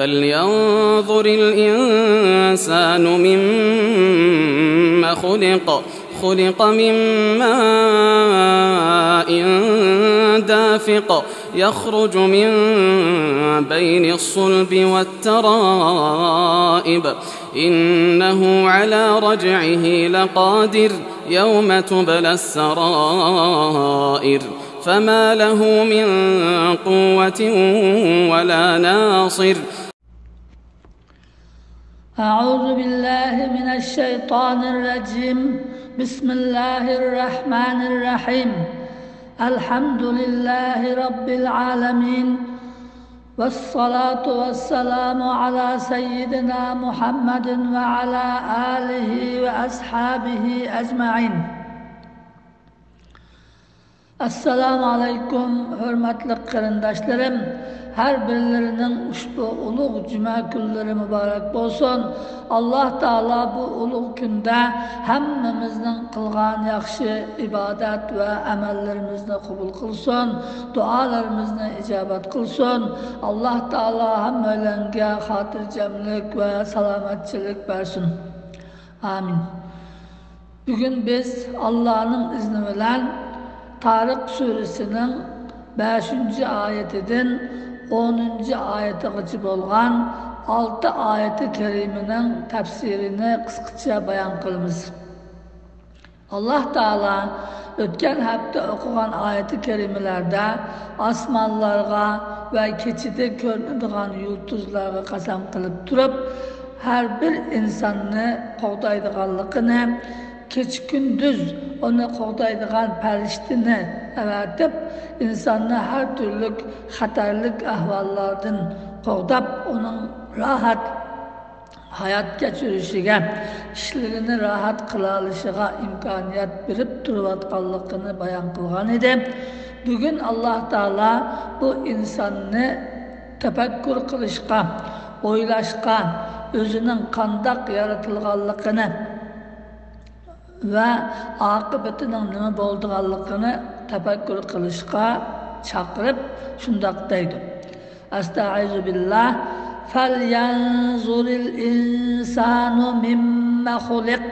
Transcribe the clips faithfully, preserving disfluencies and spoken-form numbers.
فلينظر الإنسان مم خلق. خلق من ماء دافق. يخرج من بين الصلب والترائب. إنه على رجعه لقادر. يوم تبلى السرائر. فما له من قوة ولا ناصر. أعوذ بالله من الشيطان الرجيم. بسم الله الرحمن الرحيم. الحمد لله رب العالمين. والصلاة والسلام على سيدنا محمد وعلى آله وأصحابه أجمعين. ئەسسالامۇ ئەلەيكۇم، ھۆرمەتلىك قېرىنداشلىرىم! ھەر بىرلىرىنىڭ ئۇشبۇ ئۇلۇغ جۈمە كۈنلىرى مۇبارەك بولسۇن. ئاللاھ تائالا بۇ ئۇلۇغ كۈندە ھەممىمىزنىڭ قىلغان ياخشى ئىبادەت ۋە ئەمەللىرىمىزنى قوبۇل قىلسۇن، دۇئالىرىمىزنى ئىجابەت قىلسۇن. ئاللاھ تائالا ھەممەيلەنگە خاتىرجەملىك ۋە سالامەتچىلىك بەرسۇن. ئامىن. بۈگۈن بىز ئاللانىڭ ئىزنى بىلەن تارىق سۈرىسىنىڭ بەشىنچى ئايىتىدىن ئونىنچى ئايىتىغىچە بولغان ئالتە ئايىتى كەرىمىنىڭ تەپسىرىنى قىسقىچە بايان قىلىمىز. ئاللاھ تائالا ئۆتكەن ھەپتە ئوقۇغان ئايىتى كەرىمىلەردە ئاسمانلارغا ۋە كېچىدە كۆرۈنىدىغان يۇلتۇزلارغا قەسەم قىلىپ تۇرۇپ، ھەر بىر ئىنساننى قوغدايدىغانلىقىنى، كېچە-كۈندۈز ئۇنى قوغدايدىغان پەرىشتىنى ئەۋەتىپ، ئىنساننى ھەر تۈرلۈك خەتەرلىك ئەھۋاللاردىن قوغداپ، ئۇنىڭ راھەت ھايات كەچۈرۈشىگە، ئىشلىرىنى راھەت قىلالىشىغا ئىمكانىيەت بېرىپ تۇرۇۋاتقانلىقىنى بايان قىلغان ئىدى. بۈگۈن ئاللاھ تائالا بۇ ئىنساننى تەپەككۇر قىلىشقا، ئويلاشقا، ئۆزىنىڭ قانداق يارىتىلغانلىقىنى ۋە ئاقىۋىتىنىڭ نېمە بولىدىغانلىقىنى تەپەككۇر قىلىشقا چاقىرىپ، شۇنداق دەيدۇ. ئەستەئىزۇ بىللاھ. فەليەنزۇرىل ئىنسانۇ مىممە خۇلىق.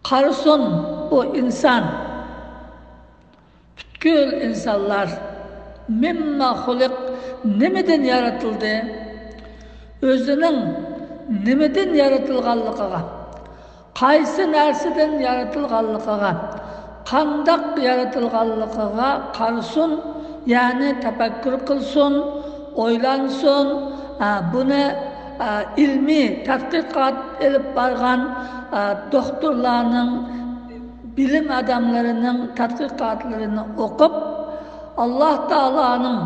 قارىسۇن بۇ ئىنسان، پۈتكۈل ئىنسانلار مىممە خۇلىق، نېمىدىن يارىتىلدى؟ ئۆزىنىڭ نېمىدىن يارىتىلغانلىقىغا، قايسى نەرسىدىن يارىتىلغانلىقىغا، قانداق يارىتىلغانلىقىغا قارىسۇن، يەنى تەپەككۇر قىلسۇن، ئويلانسۇن. ئە، بۇنى، ئە، ئىلمىي تەتقىقات ئېلىپ بارغان، ئە، دوختۇرلارنىڭ، بىلىم ئادەملىرىنىڭ تەتقىقاتلىرىنى ئوقۇپ، ئاللاھ تائالانىڭ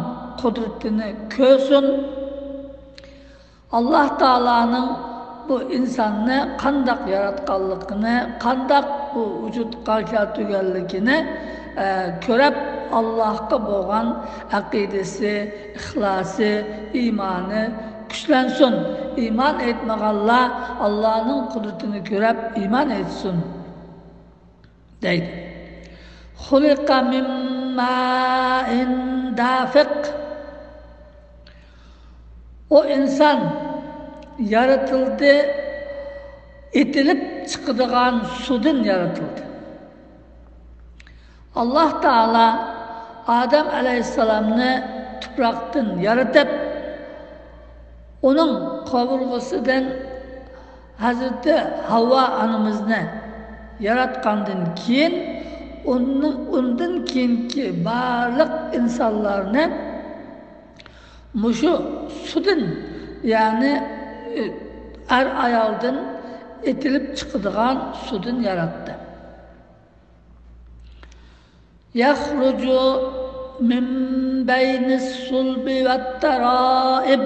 قۇدرىتىنى كۆرسۇن. ئاللاھ تائالانىڭ بۇ ئىنساننى قانداق ياراتقانلىقىنى، قانداق بۇ ۋۇجۇدقا كەلتۈرگەنلىكىنى، ئە، كۆرۈپ، ئاللاھقا بولغان ئەقىدىسى، ئىخلاسى، ئىمانى كۈچلەنسۇن. ئىمان ئېيتمىغانلار ئاللانىڭ قۇدرىتىنى كۆرۈپ ئىمان ئېيتسۇن، دەيدۇ. خۇلىقە مىن مائىن دافىق. ئۇ ئىنسان يارىتىلدى، ئېتىلىپ چىقىدىغان سۇدىن يارىتىلدى. ئاللاھ تائالا ئادەم ئەلەيھىسسالامنى تۇپراقتىن يارىتىپ، ئۇنىڭ قوبۇرغىسىدىن ھەزرىتى ھاۋۋا ئانىمىزنى ياراتقاندىن كېيىن، ئۇنىڭ، ئۇندىن كېيىنكى بارلىق ئىنسانلارنى مۇشۇ سۇدىن، يەنى ئەر-ئايالدىن ئېتىلىپ چىقىدىغان سۇدىن ياراتتى. يەخرۇجۇ مىن بەينىس سۇلبى ۋەتتەرائىب.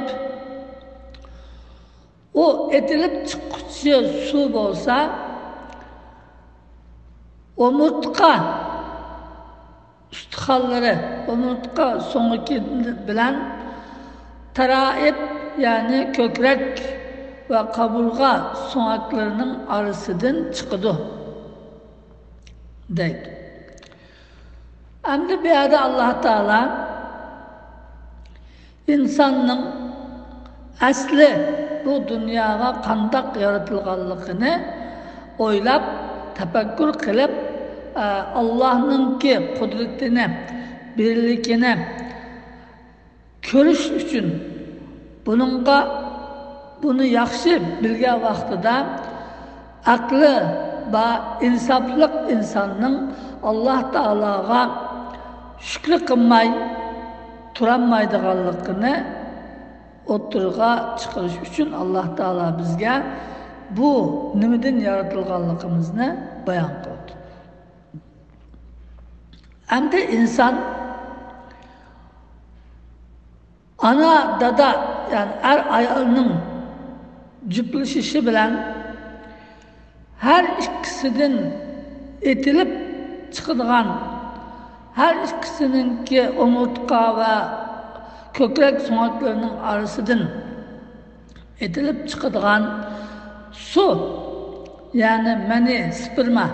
ئۇ ئېتىلىپ چىققۇچى سۇ بولسا، ئومۇرتقا ئۇستىخانلىرى، ئومۇرتقا سۆڭىكى بىلەن تەرائىب، يەنى كۆكرەك ۋە قابۇرغا سۆڭەكلىرىنىڭ ئارىسىدىن چىقىدۇ، دەيدۇ. ئەمدى بۇ يەردە ئاللاھ تائالا ئىنساننىڭ ئەسلى بۇ دۇنياغا قانداق يارىتىلغانلىقىنى ئويلاپ، تەپەككۇر قىلىپ، ئە، ئاللاھنىڭكى قۇدرىتىنى، بىرلىكىنى كۆرۈش ئۈچۈن، بۇنىڭغا، بۇنى ياخشى بىلگەن ۋاقتىدا، ئەقلى بار، ئىنساپلىق ئىنساننىڭ ئاللاھ تائالاغا شۈكرى قىلماي تۇرالمايدىغانلىقىنى ئوتتۇرىغا چىقىرىش ئۈچۈن، ئاللاھ تائالا بىزگە بۇ نېمىدىن يارىتىلغانلىقىمىزنى بايان قىلدى. ئەمدى ئىنسان ئانا، دادا، يەنى ئەر ئايالنىڭ جۈپلىشىشى بىلەن ھەر ئىككىسىدىن ئېتىلىپ چىقىدىغان، ھەر ئىككىسىنىڭكى ئومۇرتقا ۋە كۆكرەك سۆڭەكلىرىنىڭ ئارىسىدىن ئېتىلىپ چىقىدىغان سۇ، يەنى مەنى، سپېرما،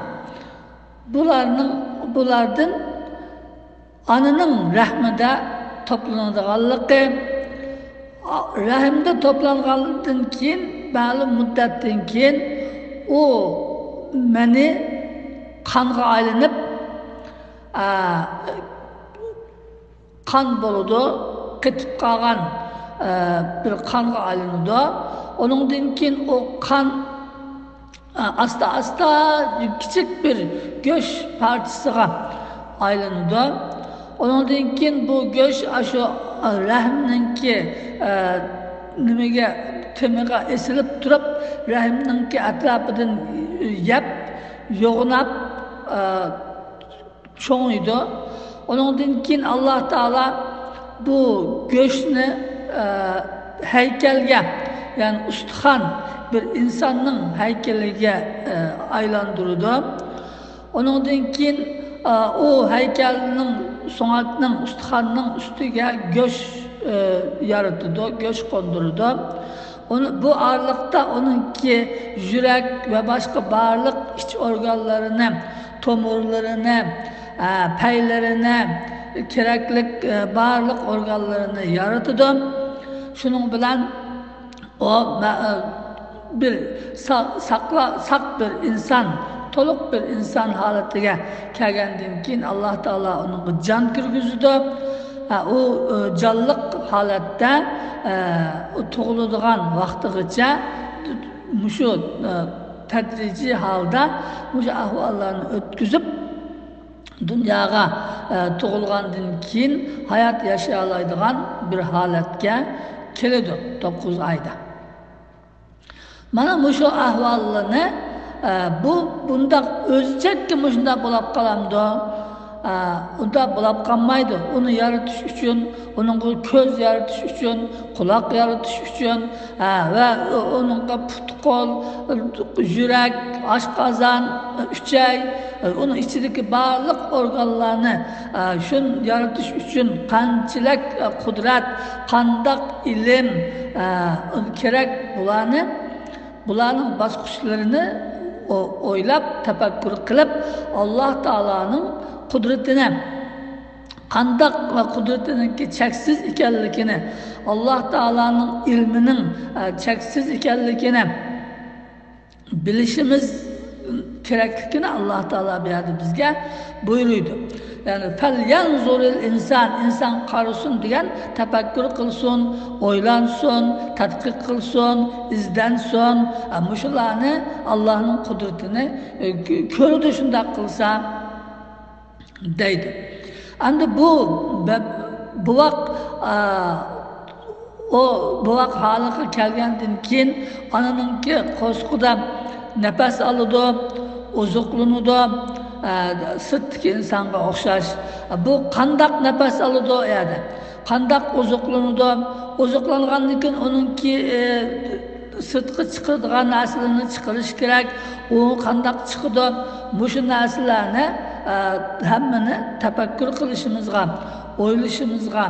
بۇلارنىڭ، بۇلاردىن ئانىنىڭ رەھمىدە توپلىنىدىغانلىقى، رەھىمدە توپلانغاندىن كېيىن، مەلۇم مۇددەتتىن كېيىن ئۇ مەنى قانغا ئايلىنىپ، ئا، قان بولىدۇ، قېتىپ قالغان، ئە، بىر قانغا ئايلىنىدۇ. ئۇنىڭدىن كېيىن ئۇ قان، ئە، ئاستا-ئاستا كىچىك بىر گۆش پارچىسىغا ئايلىنىدۇ. ئۇنىڭدىن كېيىن بۇ گۆش ئاشۇ، ئە، رەھىمنىڭكى، ئە، نېمىگە، تېمىغا ئېسىلىپ تۇرۇپ، رەھىمنىڭكى ئەتراپىدىن يەپ، يوغىناپ، ئە، چوڭىيىدۇ. ئۇنىڭدىن كېيىن ئاللاھ تائالا بۇ گۆشنى، ئە، ھەيكەلگە، يەنى ئۇستىخان، بىر ئىنساننىڭ ھەيكىلىگە، ئە، ئايلاندۇرىدۇ. ئۇنىڭدىن كېيىن، ئە، ئۇ ھەيكەلنىڭ، سۆڭەكنىڭ، ئۇستىخاننىڭ ئۈستىگە گۆش، ئە، يارىتىدۇ، گۆش قوندۇرىدۇ. ئۇنى، بۇ ئارىلىقتا ئۇنىڭكى يۈرەك ۋە باشقا بارلىق ئىچ ئورگانلىرىنى، تومۇرلىرىنى، ئە، پەيلىرىنى، كېرەكلىك، ئە، بارلىق ئورگانلىرىنى يارىتىدۇ. شۇنىڭ بىلەن ئۇ مە-، ئە، بىر سا-، ساقلا-، ساق بىر ئىنسان، تولۇق بىر ئىنسان ھالىتىگە كەلگەندىن كېيىن، ئاللاھ تائالا ئۇنىڭغا جان كىرگۈزىدۇ. ھە، ئۇ، ئە، جانلىق ھالەتتە، ئە، ئۇ تۇغۇلىدىغان ۋاقتىغىچە مۇشۇ، ئە، تەدرىجىي ھالدا مۇشۇ ئەھۋاللارنى ئۆتكۈزۈپ، دۇنياغا، ئە، تۇغۇلغاندىن كېيىن ھايات ياشىيالايدىغان بىر ھالەتكە كېلىدۇ توققۇز ئايدا. مانا مۇشۇ ئەھۋاللىرىنى، ئە، بۇ، بۇنداق ئۆزىچەككە مۇشۇنداق بولاپ قالامدۇ؟ ئە، ئۇنداق بولاپ قالمايدۇ. ئۇنى يارىتىش ئۈچۈن، ئۇنىڭغا كۆز يارىتىش ئۈچۈن، قۇلاق يارىتىش ئۈچۈن، ئە، ۋە ئۇنىڭغا پۇت، قول، يۈرەك، ئاشقازان، ئۈچەي، ئۇنىڭ ئىچىدىكى بارلىق ئورگانلارنى، ئە، شۇنى يارىتىش ئۈچۈن قانچىلىك، ئە، قۇدرەت، قانداق ئىلىم، ئە، كېرەك، بۇلارنى، بۇلارنىڭ باسقۇچلىرىنى ئو-، ئويلاپ، تەپەككۇر قىلىپ، ئاللاھ تائالانىڭ قۇدرىتىنى، قانداق ۋە قۇدرىتىنىڭكى چەكسىز ئىكەنلىكىنى، ئاللاھ تائالانىڭ ئىلمىنىڭ، ئە، چەكسىز ئىكەنلىكىنى بىلىشىمىز كېرەكلىكىنى ئاللاھ تائالا بۇ يەردە بىزگە بۇيرۇيدۇ. يەنى، فَلْيَنْظُرِ الْإِنْسَانُ، ئىنسان قارىسۇن دېگەن، تەپەككۇر قىلسۇن، ئويلانسۇن، تەتقىق قىلسۇن، ئىزدەنسۇن. ئە، مۇشۇلارنى، ئاللاھنىڭ قۇدرىتىنى، ئە، كۆ-، كۆرىدۇ شۇنداق قىلسا. دەيدۇ. ئەمدى بۇ بە-، بوۋاق، ئا، ئۇ بوۋاق ھالىغا كەلگەندىن كېيىن ئانىنىڭكى قورسىقىدا نەپەس ئالىدۇ، ئوزۇقلىنىدۇ، ئا، سىرتتىكى ئىنسانغا ئوخشاش. بۇ قانداق نەپەس ئالىدۇ ئۇ يەردە؟ قانداق ئوزۇقلىنىدۇ؟ ئوزۇقلانغاندىن كېيىن ئۇنىڭكى، ئە، سىرتقا چىقىدىغان نەرسىلەرنى چىقىرىش كېرەك. ئۇ قانداق چىقىدۇ؟ مۇشۇ نەرسىلەرنى، ئە، ھەممىنى تەپەككۇر قىلىشىمىزغا، ئويلىشىمىزغا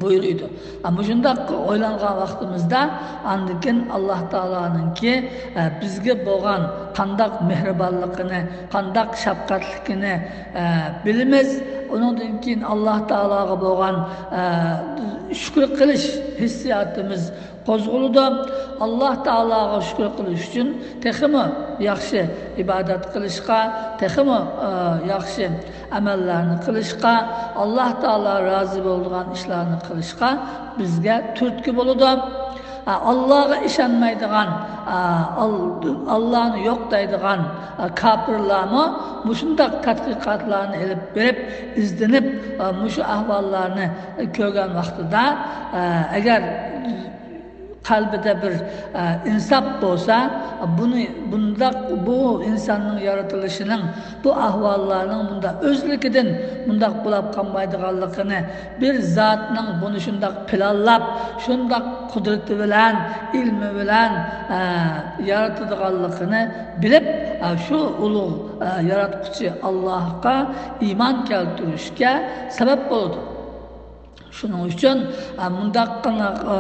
بۇيرۇيدۇ. ئە، مۇشۇنداق ئويلانغان ۋاقتىمىزدا، ئاندىن كېيىن ئاللاھ تائالانىڭكى، ئە، بىزگە بولغان قانداق مېھرىبانلىقىنى، قانداق شەپقەتلىكىنى، ئە، بىلىمىز. ئۇنىڭدىن كېيىن ئاللاھ تائالاغا بولغان، ئە، شۈكۈر قىلىش ھېسسىياتىمىز قوزغىلىدۇ. ئاللاھ تائالاغا شۈكۈر قىلىش ئۈچۈن تېخىمۇ ياخشى ئىبادەت قىلىشقا، تېخىمۇ، ئە، ياخشى ئەمەللەرنى قىلىشقا، ئاللاھ تائالا رازى بولىدىغان ئىشلارنى قىلىشقا بىزگە تۈرتكە بولىدۇ. ئە، ئاللاھقا ئىشەنمەيدىغان، ئە، ئال-، ئاللاھنى يوق دەيدىغان، ئە، كاپىرلارمۇ مۇشۇنداق تەتقىقاتلارنى ئېلىپ بېرىپ، ئىزدىنىپ، ئە، مۇشۇ ئەھۋاللارنى كۆرگەن ۋاقتىدا، ئە، ئەگەر قەلبىدە بىر، ئە، ئىنساپ بولسا، بۇنى، بۇنداق، بۇ ئىنساننىڭ يارىتىلىشىنىڭ، بۇ ئەھۋاللارنىڭ بۇنداق ئۆزلۈكىدىن بۇنداق بولاپ قالمايدىغانلىقىنى، بىر زاتنىڭ بۇنى شۇنداق پىلانلاپ، شۇنداق قۇدرىتى بىلەن، ئىلمى بىلەن، ئە، يارىتىدىغانلىقىنى بىلىپ، ئە، شۇ ئۇلۇغ، ئە، ياراتقۇچى ئاللاھقا ئىمان كەلتۈرۈشكە سەۋەب بولىدۇ. شۇنىڭ ئۈچۈن، ئە، مۇنداق قىلىڭ، ئە،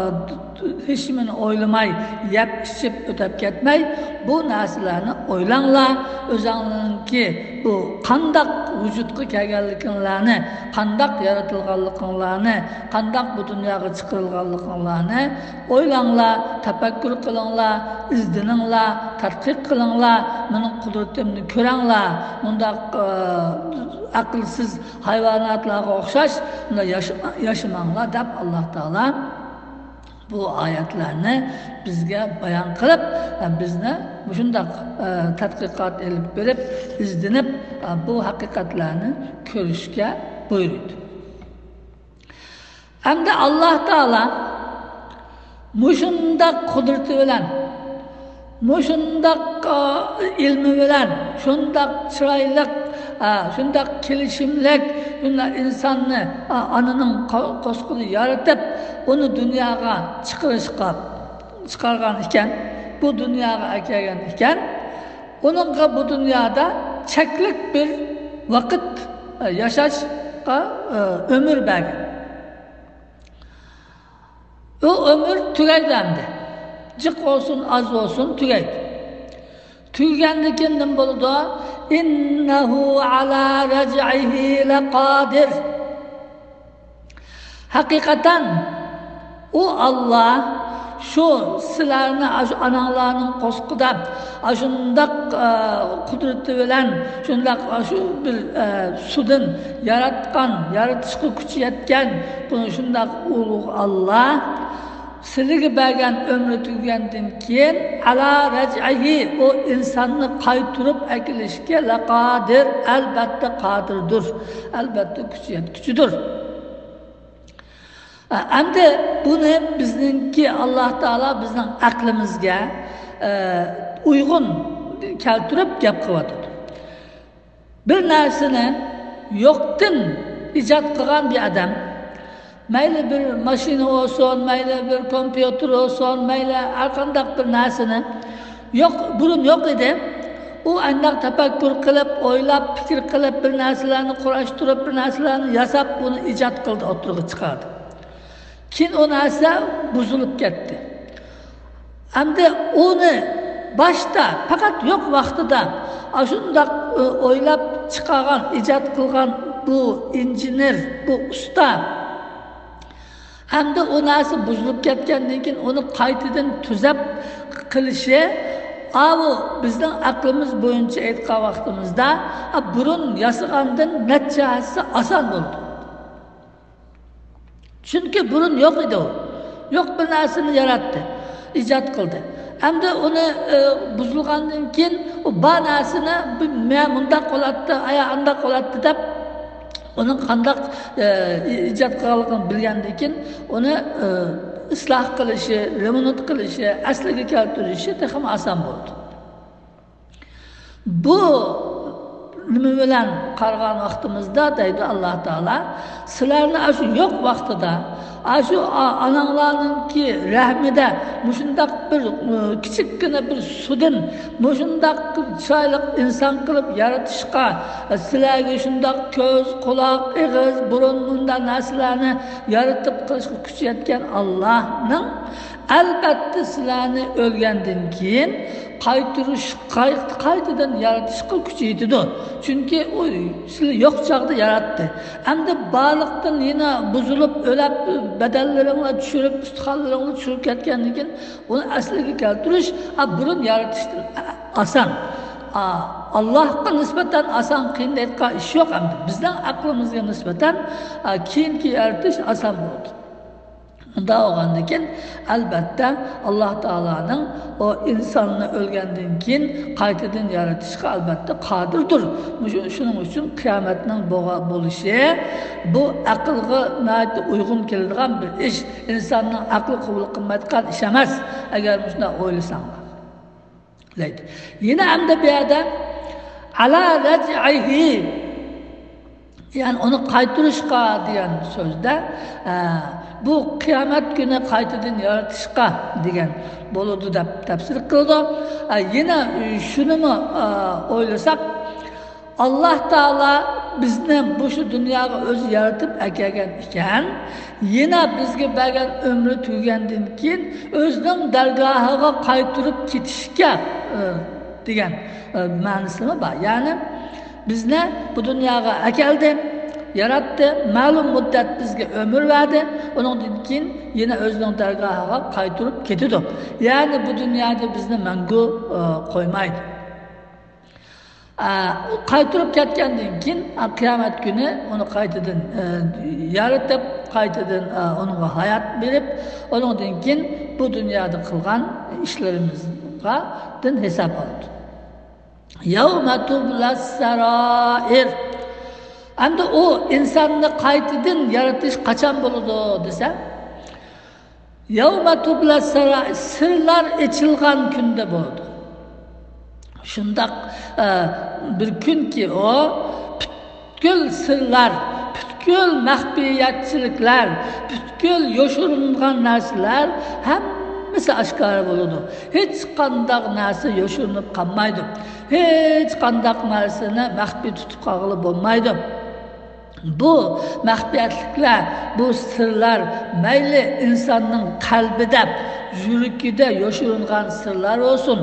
ھېچنېمىنى ئويلىماي، يەپ ئىچىپ ئۆتەپ كەتمەي، بۇ نەرسىلەرنى ئويلاڭلار. ئۆزۈڭلارنىڭكى بۇ قانداق ۋۇجۇدقا كەلگەنلىكىڭلارنى، قانداق يارىتىلغانلىقىڭلارنى، قانداق بۇ دۇنياغا چىقىرىلغانلىقىڭلارنى ئويلاڭلار، تەپەككۇر قىلىڭلار، ئىزدىنىڭلار، تەتقىق قىلىڭلار، مېنىڭ قۇدرىتىمنى كۆرەڭلار. مۇنداق، ئە، ئەقىلسىز ھايۋاناتلارغا ئوخشاش، مۇنداق ياشىما-، ياشىماڭلار دەپ، ئاللاھ تائالا بۇ ئايەتلەرنى بىزگە بايان قىلىپ، بىزنى مۇشۇنداق، ئە، تەتقىقات ئېلىپ بېرىپ، ئىزدىنىپ، ئە، بۇ ھەقىقەتلەرنى كۆرۈشكە بۇيرۇيدۇ. ئەمدى ئاللاھ تائالا مۇشۇنداق قۇدرىتى بىلەن، مۇشۇنداق، ئا، ئىلمى بىلەن، شۇنداق چىرايلىق، ئا، شۇنداق كېلىشىملىك، شۇنداق ئىنساننى، ئا، ئانىنىڭ قو-، قورسىقىدا يارىتىپ، ئۇنى دۇنياغا چىقىرىشقا، چىقارغان ئىكەن، بۇ دۇنياغا ئەكەلگەن ئىكەن، ئۇنىڭغا بۇ دۇنيادا چەكلىك بىر ۋاقىت، ئا، ياشاشقا، ئا، ئۆمۈر بەرگەن. ئۇ ئۆمۈر تۈگەيدۇ ئەمدى. جىق بولسۇن، ئاز بولسۇن، تۈگەيدۇ. تۈگىگەندىن كېيىن نېمە بولىدۇ؟ «إنه على رجعه لقادر». ھەقىقەتەن ئۇ ئاللاھ شۇ سىلەرنى ئاشۇ ئاناڭلارنىڭ قورسىقىدا ئاشۇنداق، ئە، قۇدرىتى بىلەن، شۇنداق، ئاشۇ بىر، ئە، سۇدىن ياراتقان، يارىتىشقا كۈچى يەتكەن، بۇ شۇنداق ئۇلۇغ ئاللاھ سىلىگە بەرگەن ئۆمرى تۈگىگەندىن كېيىن، «على رجعه»، ئۇ ئىنساننى قايتۇرۇپ ئەكېلىشكە، «لقادر»، ئەلبەتتە قادىردۇر، ئەلبەتتە كۈچى يەتكۈچىدۇر. ئەمدى بۇنى بىزنىڭكى ئاللاھ تائالا بىزنىڭ ئەقلىمىزگە، ئە، ئۇيغۇن كەلتۈرۈپ گەپ قىلىۋاتىدۇ. بىر نەرسىنى يوقتىن ئىجاد قىلغان بىر ئادەم، مەيلى بىر ماشىنا بولسۇن، مەيلى بىر كومپيۇتېر بولسۇن، مەيلى ھەرقانداق بىر نەرسىنى يوق، بۇرۇن يوق ئىدى. ئۇ ئانداق تەپەككۇر قىلىپ، ئويلاپ، پىكىر قىلىپ، بىر نەرسىلەرنى قۇراشتۇرۇپ، بىر نەرسىلەرنى ياساپ، بۇنى ئىجاد قىلدى، ئوتتۇرىغا چىقاردى. كېيىن ئۇ نەرسە بۇزۇلۇپ كەتتى. ئەمدى ئۇنى باشتا، پەقەت يوق ۋاقتىدا ئاشۇنداق، ئە، ئويلاپ چىقارغان، ئىجاد قىلغان بۇ ئىنژېنېر، بۇ ئۇستا، ئەمدى ئۇ نەرسە بۇزۇلۇپ كەتكەندىن كېيىن ئۇنى قايتىدىن تۈزەپ قىلىشى، ئاۋۇ بىزنىڭ ئەقلىمىز بويىچە ئېيتقان ۋاقتىمىزدا، ئا، بۇرۇن ياسىغاندىن نەچچە ھەسسە ئاسان بولىدۇ. چۈنكى بۇرۇن يوق ئىدى ئۇ. يوق بىر نەرسىنى ياراتتى، ئىجاد قىلدى. ئەمدى ئۇنى، ئە، بۇزۇلغاندىن كېيىن ئۇ بار نەرسىنى بىر مە-، مۇنداق بولاتتى، ئايا ئانداق بولاتتى دەپ، ئۇنىڭ قانداق، ئە، ئىجاد قىلغانلىقىنى بىلگەندىن كېيىن، ئۇنى، ئە، ئىسلاھ قىلىشى، رېمونت قىلىشى، ئەسلىگە كەلتۈرۈشى تېخىمۇ ئاسان بولىدۇ. بۇ نېمە بىلەن قارىغان ۋاقتىمىزدا، دەيدۇ ئاللاھ تائالا، سىلەرنى ئاشۇ يوق ۋاقتىدا، ئاشۇ ئا-، ئاناڭلارنىڭكى رەھمىدە مۇشۇنداق بىر، ئى، كىچىككىنە بىر سۇدىن مۇشۇنداق چىرايلىق ئىنسان قىلىپ يارىتىشقا، سىلەرگە شۇنداق كۆز، قۇلاق، ئېغىز، بۇرۇن، مۇنداق نەرسىلەرنى يارىتىپ قىلىشقا كۈچى يەتكەن ئاللاھنىڭ ئەلبەتتە، سىلەرنى ئۆلگەندىن كېيىن قايتۇرۇش، قاي-، قايتىدىن يارىتىشقا كۈچى يېتىدۇ. چۈنكى ئۇ سىلەر يوق چاغدا ياراتتى. ئەمدى بارلىقتىن يەنە بۇزۇلۇپ، ئۆلۈپ، بەدەنلىرىڭلار چۈشۈرۈپ، ئۇستىخانلىرىڭلار چۈشۈرۈپ كەتكەندىن كېيىن ئۇنى ئەسلىگە كەلتۈرۈش، ئا، بۇرۇن يارىتىشتىن ئاسان. ئا، ئاللاھقا نىسبەتەن ئاسان، قىيىن دەيدىغان ئىش يوق ئەمدى. بىزنىڭ ئەقلىمىزگە نىسبەتەن، ئا، كېيىنكى يارىتىش ئاسان بولىدۇ. ئۇنداق بولغاندىكىن، ئەلبەتتە، ئاللاھ تائالانىڭ ئۇ ئىنساننى ئۆلگەندىن كېيىن قايتىدىن يارىتىشقا، ئەلبەتتە، قادىردۇر. مۇشۇ، شۇنىڭ ئۈچۈن قىيامەتنىڭ بوغا-، بولۇشى، بۇ ئەقىلگە ناھايىتى ئۇيغۇن كېلىدىغان بىر ئىش. ئىنساننىڭ ئەقلى قوبۇل قىلمايدىغان ئىش ئەمەس، ئەگەر مۇشۇنداق ئويلىساڭلار. دەيدۇ. يەنە ئەمدى بۇ يەردە «ئەلا رەجئىھى»، يەنى ئۇنى قايتۇرۇشقا دېگەن سۆزدە، ئە، بۇ قىيامەت كۈنى قايتىدىن يارىتىشقا دېگەن بولىدۇ دەپ تەپسىر قىلىدۇ. ئە، يەنە، ئە، شۇنىمۇ، ئە، ئويلىساق، ئاللاھ تائالا بىزنى مۇشۇ دۇنياغا ئۆزى يارىتىپ ئەكەلگەن ئىكەن، يەنە بىزگە بەرگەن ئۆمرى تۈگىگەندىن كېيىن ئۆزىنىڭ دەرگاھىغا قايتۇرۇپ كېتىشكە، ئى، دېگەن، ئى، مەنىسىمۇ بار. يەنى بىزنى بۇ دۇنياغا ئەكەلدى، ياراتتى، مەلۇم مۇددەت بىزگە ئۆمۈر بەردى، ئۇنىڭدىن كېيىن يەنە ئۆزىنىڭ دەرگاھىغا قايتۇرۇپ كېتىدۇ. يەنى بۇ دۇنيادا بىزنى مەڭگۈ، ئى، قويمايدۇ. ئە، ئۇ قايتۇرۇپ كەتكەندىن كېيىن، ئە، قىيامەت كۈنى ئۇنى قايتىدىن، ئە، يارىتىپ، قايتىدىن، ئە، ئۇنىڭغا ھايات بېرىپ، ئۇنىڭدىن كېيىن بۇ دۇنيادا قىلغان ئىشلىرىمىزغا دىن ھېساب ئالىدۇ. يَوْمَ تُبْلَى السَّرَائِرُ. ئەمدى ئۇ ئىنساننى قايتىدىن يارىتىش قاچان بولىدۇ دېسە، يَوْمَ تُبْلَى السَّرَائِرُ، سىرلار ئېچىلغان كۈندە بولىدۇ. شۇنداق، ئە، بىر كۈنكى ئۇ پۈتكۈل سىرلار، پۈتكۈل مەخپىيەتچىلىكلەر، پۈتكۈل يوشۇرۇنغان نەرسىلەر ھەممىسى ئاشكارا بولىدۇ. ھېچقانداق نەرسە يوشۇرۇنۇپ قالمايدۇ. ھېچقانداق نەرسىنى مەخپىي تۇتۇپ قالغىلى بولمايدۇ. بۇ مەخپىيەتلىكلەر، بۇ سىرلار مەيلى ئىنساننىڭ قەلبىدە، يۈرىكىدە يوشۇرۇنغان سىرلار بولسۇن،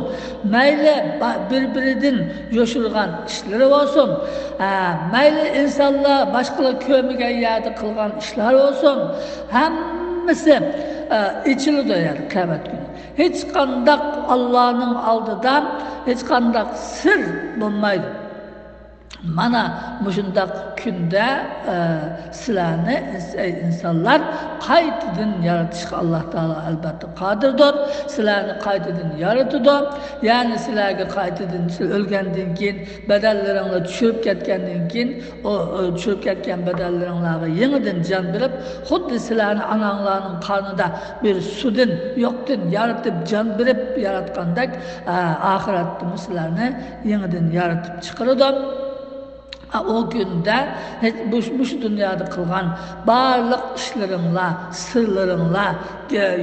مەيلى با-، بىر-بىرىدىن يوشۇرغان ئىشلىرى بولسۇن، ئە، مەيلى ئىنسانلار باشقىلار كۆرمىگەن يەردە قىلغان ئىشلار بولسۇن، ھەممىسى، ئە، ئېچىلىدۇ، يەنى قىيامەت كۈنى. ھېچقانداق ئاللانىڭ ئالدىدا ھېچقانداق سىر بولمايدۇ. مانا مۇشۇنداق كۈندە، ئە، سىلەرنى، ئەي ئىنسانلار، قايتىدىن يارىتىشقا ئاللاھ تائالا ئەلبەتتە قادىردۇر. سىلەرنى قايتىدىن يارىتىدۇ. يەنى سىلەرگە قايتىدىن، سىلەر ئۆلگەندىن كېيىن، بەدەنلىرىڭلار چۈشۈرۈپ كەتكەندىن كېيىن، ئۇ، ئۇ چۈشۈرۈپ كەتكەن بەدەنلىرىڭلارغا يېڭىدىن جان بېرىپ، خۇددى سىلەرنى ئاناڭلارنىڭ قارنىدا بىر سۇدىن، يوقتىن يارىتىپ، جان بېرىپ ياراتقاندەك، ئە، ئاخىرەتتىمۇ سىلەرنى يېڭىدىن يارىتىپ چىقىرىدۇ. ئۇ كۈندە مۇشۇ، مۇشۇ دۇنيادا قىلغان بارلىق ئىشلىرىڭلار، سىرلىرىڭلار،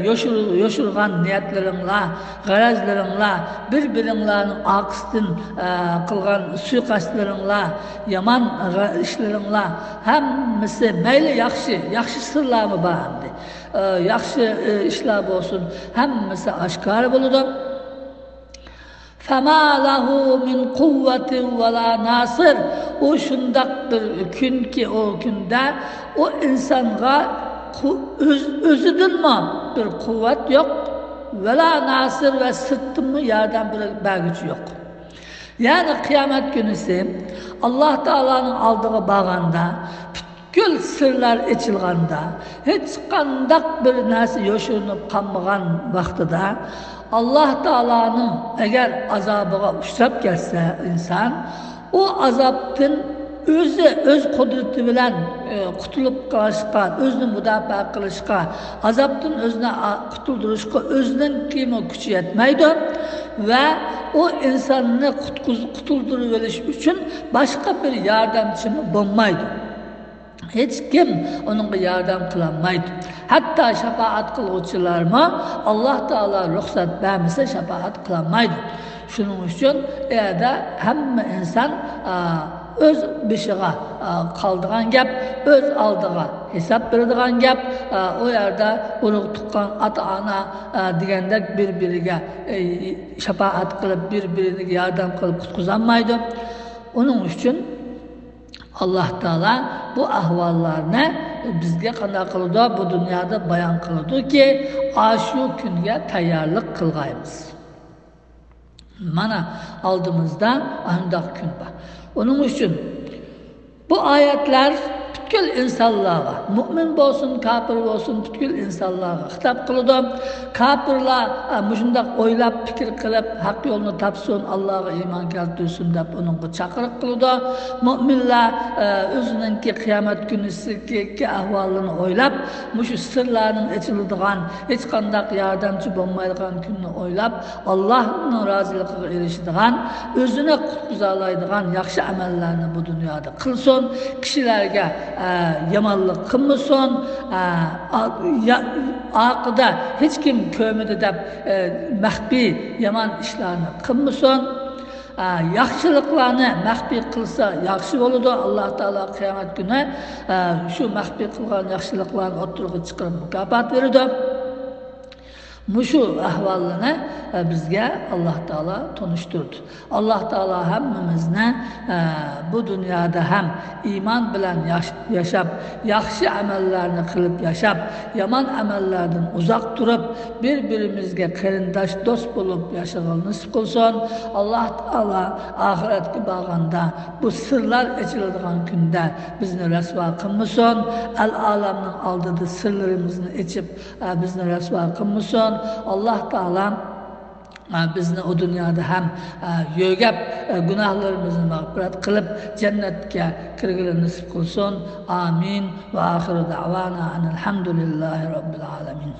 يوشۇر-، يوشۇرغان نىيەتلىرىڭلار، غەرەزلىرىڭلار، بىر-بىرىڭلارنىڭ ئارقىسىدىن، ئە، قىلغان سۇيىقەستلىرىڭلار، يامان غە-، ئىشلىرىڭلار، ھەممىسى، مەيلى ياخشى، ياخشى سىرلارمۇ بار ئەمدى، ئە، ياخشى، ئە، ئىشلار بولسۇن، ھەممىسى ئاشكارا بولىدۇ. فما له من قوة ولا ناصر. ئۇ شۇنداق بىر كۈنكى، ئۇ كۈندە ئۇ ئىنسانغا قۇ-، ئۆز-، ئۆزىدىنمۇ بىر قۇۋۋەت يوق، ۋەلا ناسىر، ۋە سىرتتىنمۇ ياردەم بېرىدىغان بەرگۈچى يوق. يەنى قىيامەت كۈنىسى ئاللاھ تائالانىڭ ئالدىغا بارغاندا، پۈتكۈل سىرلار ئېچىلغاندا، ھېچقانداق بىر نەرسە يوشۇرۇنۇپ قالمىغان ۋاقتىدا، ئاللاھ تائالانىڭ ئەگەر ئازابىغا ئۇچراپ كەتسە ئىنسان، ئۇ ئازابتىن ئۆزى، ئۆز قۇدرىتى بىلەن، ئى، قۇتۇلۇپ قالىشقا، ئۆزىنى مۇداپىئە قىلىشقا، ئازابتىن ئۆزىنى، ئا، قۇتۇلدۇرۇشقا ئۆزىنىڭكىمۇ كۈچى يەتمەيدۇ ۋە ئۇ ئىنساننى قۇتقۇز-، قۇتۇلدۇرۇۋېلىش ئۈچۈن باشقا بىر ياردەمچىمۇ بولمايدۇ. ھېچكىم ئۇنىڭغا ياردەم قىلالمايدۇ. ھەتتا شاپائەت قىلغۇچىلارمۇ ئاللاھ تائالا رۇخسەت بەرمىسە شاپائەت قىلالمايدۇ. شۇنىڭ ئۈچۈن ئۇ يەردە ھەممە ئىنسان، ئا، ئۆز بېشىغا، ئە، قالىدىغان گەپ، ئۆز ئالدىغا ھېساب بېرىدىغان گەپ. ئە، ئۇ يەردە ئۇرۇق تۇغقان، ئاتا-ئانا، ئە، دېگەندەك بىر-بىرىگە، ئە، شاپائەت قىلىپ، بىر-بىرىگە ياردەم قىلىپ قۇتقۇزالمايدۇ. ئۇنىڭ ئۈچۈن ئاللاھ تائالا بۇ ئەھۋاللارنى بىزگە قانداق قىلىدۇ؟ بۇ دۇنيادا بايان قىلىدۇكى، ئاشۇ كۈنگە تەييارلىق قىلغايمىز. مانا، ئالدىمىزدا ئانداق كۈن بار. ئۇنىڭ ئۈچۈن بۇ ئايەتلەر پۈتكۈل ئىنسانلارغا، مۇئمىن بولسۇن، كاپىر بولسۇن، پۈتكۈل ئىنسانلارغا خىتاب قىلىدۇ. كاپىرلار، ئە، مۇشۇنداق ئويلاپ، پىكىر قىلىپ، ھەق يولنى تاپسۇن، ئاللاغا ئىمان كەلتۈرسۇن دەپ ئۇنىڭغا چاقىرىق قىلىدۇ. مۇئمىنلار، ئە، ئۆزىنىڭكى قىيامەت كۈنىسىدىكى ئەھۋالىنى ئويلاپ، مۇشۇ سىرلارنىڭ ئېچىلىدىغان، ھېچقانداق ياردەمچى بولمايدىغان كۈننى ئويلاپ، ئاللاھنىڭ رازىلىقىغا ئېرىشىدىغان، ئۆزىنى قۇتقۇزالايدىغان ياخشى ئەمەللەرنى بۇ دۇنيادا قىلسۇن، كىشىلەرگە، ئە، يامانلىق قىلمىسۇن، ئە، ئا-، يا-، ئارقىدا ھېچكىم كۆرمىدى دەپ، ئە، مەخپىي يامان ئىشلارنى قىلمىسۇن. ئە، ياخشىلىقلارنى مەخپىي قىلسا ياخشى بولىدۇ. ئاللاھ تائالا قىيامەت كۈنى، ئە، شۇ مەخپىي قىلغان ياخشىلىقلارنى ئوتتۇرىغا چىقىرىپ مۇكاپات بېرىدۇ. مۇشۇ ئەھۋاللارنى، ئە، بىزگە ئاللاھ تائالا تونۇشتۇردى. ئاللاھ تائالا ھەممىمىزنى، ئە، بۇ دۇنيادا ھەم ئىمان بىلەن ياش-، ياشاپ، ياخشى ئەمەللەرنى قىلىپ ياشاپ، يامان ئەمەللەردىن ئۇزاق تۇرۇپ، بىر-بىرىمىزگە قېرىنداش، دوست بولۇپ ياشىغىلى نېسىپ قىلسۇن. ئاللاھ تائالا ئاخىرەتكە بارغاندا، بۇ سىرلار ئېچىلىدىغان كۈندە بىزنى رەسۋا قىلمىسۇن. ئەل ئالەمنىڭ ئالدىدا سىرلىرىمىزنى ئېچىپ، ئە، بىزنى رەسۋا قىلمىسۇن. ئاللاھ تائالا، ئە، بىزنى ئۇ دۇنيادا ھەم، ئە، يۆگەپ، ئە، گۇناھلىرىمىزنى مەغپىرەت قىلىپ، جەننەتكە كىرگىلى نېسىپ قىلسۇن. ئامىن. ۋە ئاخىرۇ دەئۋانا ئەنىل ھەمدۇلىللاھى رەببىل ئالەمىن.